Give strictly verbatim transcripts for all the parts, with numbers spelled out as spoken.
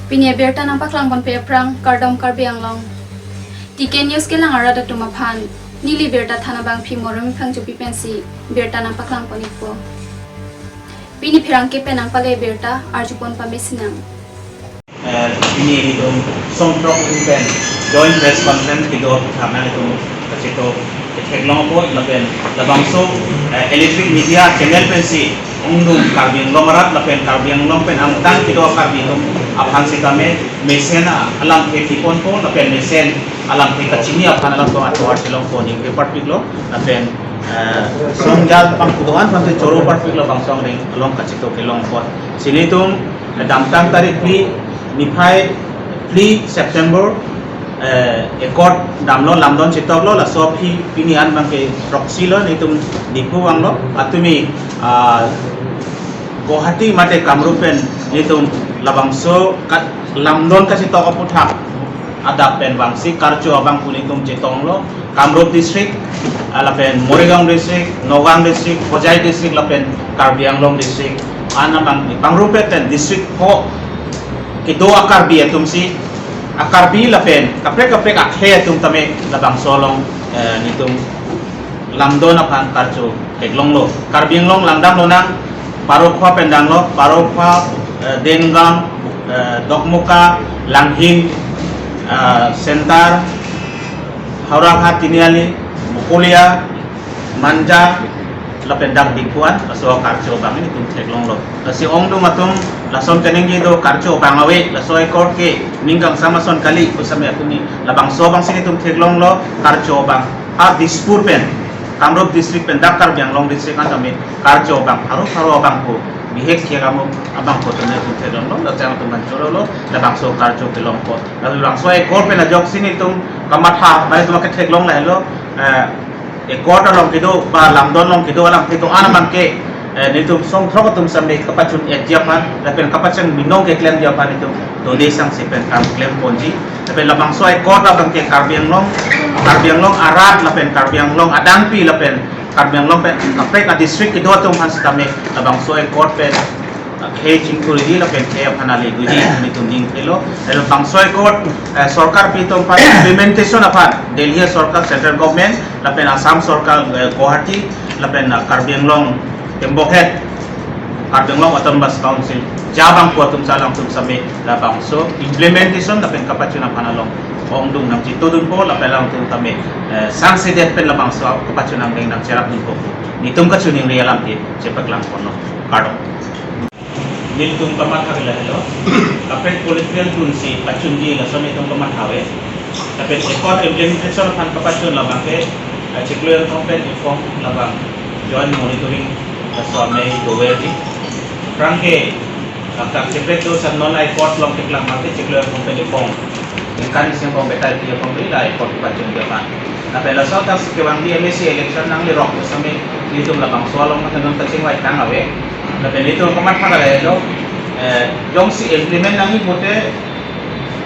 Pini abirta nangpaklang ponpe aphrang kardom Karbi Anglong. T K News kelang arat atum aphan neli birta than abangpi Moremi Phangchopi pensi birta nangpaklang pon-ikpo. Pini pherangke pen nangpale birta arjupon pame sinang. Eh, pini itum songthrok atum pen joint press conference kedo aphuthak nangtum kachito ketheklongpo lapen labangso, eh, electronic media channel pensi ongdung Karbi Anglong arat lapen Karbi Anglong pen angtan kedo Karbi atum aphan sitame mesen alamthe piponpo lapen mesen alamthe kachini aphan alam tong atovar chelongpo ning keparpiklo lapen, eh, songjal pangkudoan aphan choro parpiklo bangso angdeng along kachito kelongpo. Si nelitum, eh, damtang tarik phli niphai phli September, eh, accord damlo lamdon chetoklo laso aphi pini an abangke throksi lo nelitum Diphu vanglo atumi, ah, Guwahati mate Kamrup pen nelitum labangso kat lamdon kachetok aphuthak adap pen vangsi karcho abang pu nelitum chetonglo Kamrup district, ah, lapen Morigaon district, Nagaon district, Hojai district lapen Karbi Anglong district. An abang pangrumpet pen district ho kedo a-Karbi atum si a-Karbi lapen kaprek kaprek akhei atum tame labangso along, eh, nelitum lamdon aphan karcho theklonglo. Karbi Anglong langdam lonang, Parokpha pen danglo, Parokpha, eh, Dengaon, eh, Dokmoka, Langhin, eh, Center, Howraghat Tiniali, Mukulia, Manja, lapen dak Diphu an, laso karcho abang nelitum theklonglo. Lasi ongdung atum lason keningje do karcho abang ave, laso accord ke ning kangsam ason kali, kusam atum ni labangso abangsi nelitum theklonglo, karcho abang. Ha Dispur pen, Kamrup district pen dak Karbi Anglong district an tame karcho abang, haro haro abang ko, bihek kia kamu abang ko tame nelitum theklonglo, lachang atum kan chorolo, labangso karcho kelongpo. Lalu labangso accord pen ajoksi nelitum kamatha, mane nelitum ketheklong lahelo, eh, accord along kedo, ba lamdon along kedo alamthe do-an abangke, eh, nelitum songthrok atum sitame kapachun-etji aphan, lapen kapachun binong keklemji aphan nelitum dode sangse pen kam klemponji. Lapen labangso accord abangke Karbi Anglong, Karbi Anglong arat lapen Karbi Anglong adangpi lapen Karbi Anglong pen kaprek a-district kedo atum aphan sitame labangso accord pen akhei chingthurji lapen khei aphan ale guji nelitum ning thelo. Lapen labangso accord, eh, sorkar pi atum aphan implementation aphan Delhi sorkar, central government, lapen Assam sorkar, eh, Guwahati, lapen, eh, Karbi Anglong tembok het, Karbi Anglong Autonomous Council, jabang ko atum salang atum sitame labangso implementation lapen kapachun aphan along ongdung nangchitodunpo lapen alangtum tame, eh, sangsedet pen labangso kapachun angdeng nangcherapdunpo. Nelitum kachiningri alamthe chepaklangponlo. Kardom. Nelitum kamatha ke lahelo. Kaprek political atum si pachunji lason nelitum kamatha ave. Lapen accord implementation aphan kapachun labangke, eh, chiklo ingkoi pen iphong labang joint monitoring laso amei doverji. Aphrangke, ah, kaprek do san non accord along keklang abangke chiklo ingkoi pen iphong. Ingkoi isi ingkoi pen ta pi aphrang ri la accord kapachunji aphan. Lapen laso athak si kevangji M A C election nanglerok pu sitame nelitum labangso along mate non kachingvaitang ave. Lapen nelitum kamatha ke lahelo, eh, jongsi implement nangji pute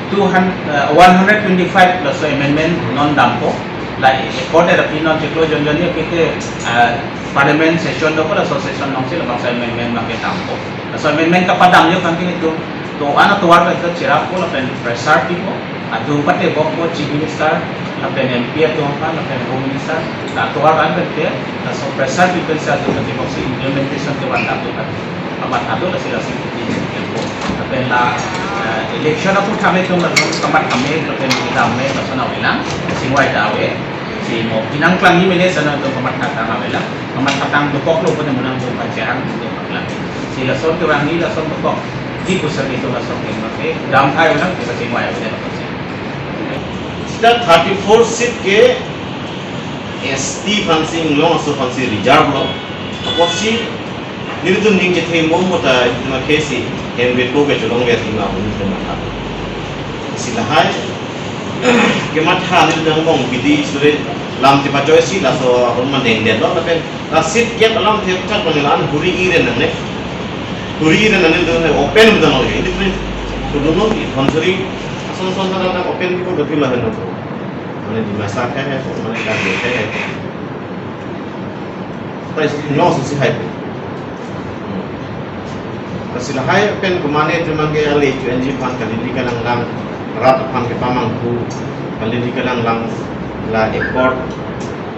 two hundred, eh, one hundred twenty-five laso amendment non dampo. La accord er aphi non chiklo jon jon aphi ke, eh, parliament session dopo, laso session alongsi labangso amendment abangke dampo. Laso amendment kapadam ajok abangke nelitum do-an atovar pen cherappo lapen pressure pipo. Atum patebokpo, Chief Minister lapen M P atum aphan lapen Home Minister, la atovar an pen ke, laso pressure pi pensi atum pateboksi implementation kevan dam atum aphan. Kamatha do lasi lasi kuti tempo. Lapen la, eh, election aphuthak nelitum latum kamatha me lapen kedam me lason avelang, chingvai ta ave. Si mo pinang klangji mene sana atum kamathatang avelang. Kamathatang dokoklo pute mo nang bung kachehang atum paklang. Si lason kevangji lason dokokji pu sitame nelitum lason kevang ke dam thai avelang, kita chingvai avelang. Sita thirty-four seat ke S T aphansi, Inglong aso aphansi reserve lo. Apotsi nelitum ning kethe mo mo ta itum akhei si hem veto ke cholong ve atum la hum ke matha. Si lahai kematha nelitum angbong bidi sure lam tipa choi si laso ahormu mandeng detlo lapen la seat gap alamthe chak panila an huri ire nangne. Huri ire nangne do open do no. Ini tu tu no di Dhonsiri ason ason ta open ko do pila heno. Mane Dimasa khai hai, mane Karbi khai hai. Pai si no si hai. Lasi lahai pen komatne atum abangke ale chu N G O aphan kalili kalanglang, rat aphan kepamanghu, kalili kalanglang, la accord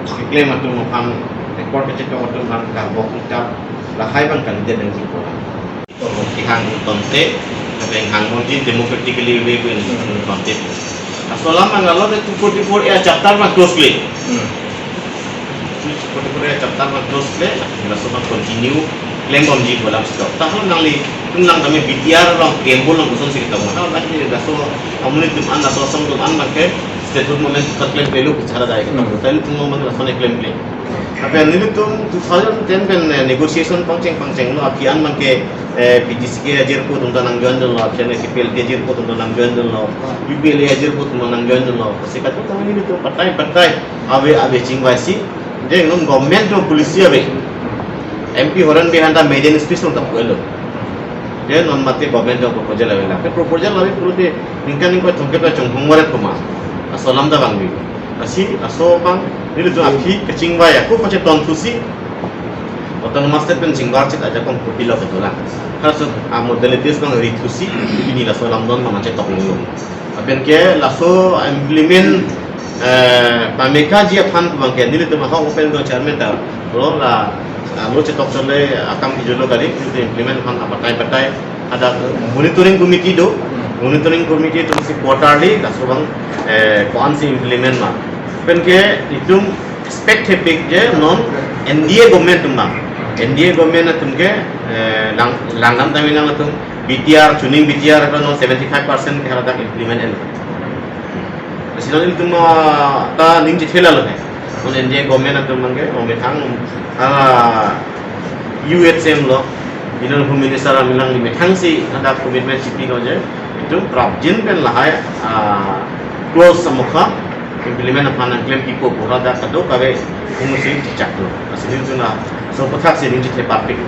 keklem atum aphan, accord kechetok atum aphan karbok utap, lahai abang kalidet nangji pulo. Kehang tangte, kehang monji democratically way pen tangte. Laso alam abang alo de two forty-four A chapter abang close kle. Hmm. Two forty-four A chapter abang close kle, laso abang continue klembomji pu alam stok. Tahai nanglitum lang kami B T R along, kembol along kosonsi ketong. Tahai lagi laso amonit atum an, laso asong atum an abangke statehood movement keklem pelo bichara dai ketong. Hmm. Tahai ilitum abang laso ne klem kle. Lapen nelitum two thousand ten pen, eh, negotiation pangcheng pangchenglo, aphi an abangke, eh, P D C K ajirpo atum ta nang join dunlo, aphi an K P L T ajirpo atum ta nang join dunlo, U P L A ajirpo atum ta nang join dunlo. Lasi kadokave nelitum batai batai ave ave chingvaisi, je non government atum policy ave. M P Horen Bey aphan ta maiden speech along ta pulo. Je non mate government atum proposal ave la. Ke proposal ave pulote ningkan ingkoi thomkep ta chonghong varet komat. Laso alam ta vangve. Lasi laso abang nelitum aphi kachingvai ako kachetongthusi autonomous state pen chingvar chit ajakong kopilo kedolang. Halaso amodalities abang rithusi pini laso alam don abang chetok longlo. Lapen ke laso implement, eh, pamekaji aphan abangke nelitum ahok open do chairman ta lo la, ah, lo chetok chole akam kejutlo kali, nelitum implement aphan abatai batai hadak monitoring committee do, monitoring committee atumsi quarterly laso abang, eh, ko-ansi implement ma. Lapen ke itum expect thepik je non N D A government atum abang, N D A government atum ke, eh, lang langdam tame nang atum B T R, chuning B T R ko non seventy-five percent ke hadak implement en. Lasi non ilitum, ah, ta ning chethela lo he. Non N D A government atum abangke, oh, methang, ah, U H M lo, Union Home Minister amelang methangsi hadak commitment chipilo je, itum prapjin pen lahai, ah, clause amokha implement aphan nangklempipo pu hadak kadokave humusi chechaklo. Lasi nelitum laso aphuthaksi ning chethe parpik.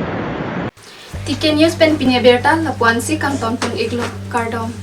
T K News pen pini abirta lapu-ansi kangton pon-iklo, kardom.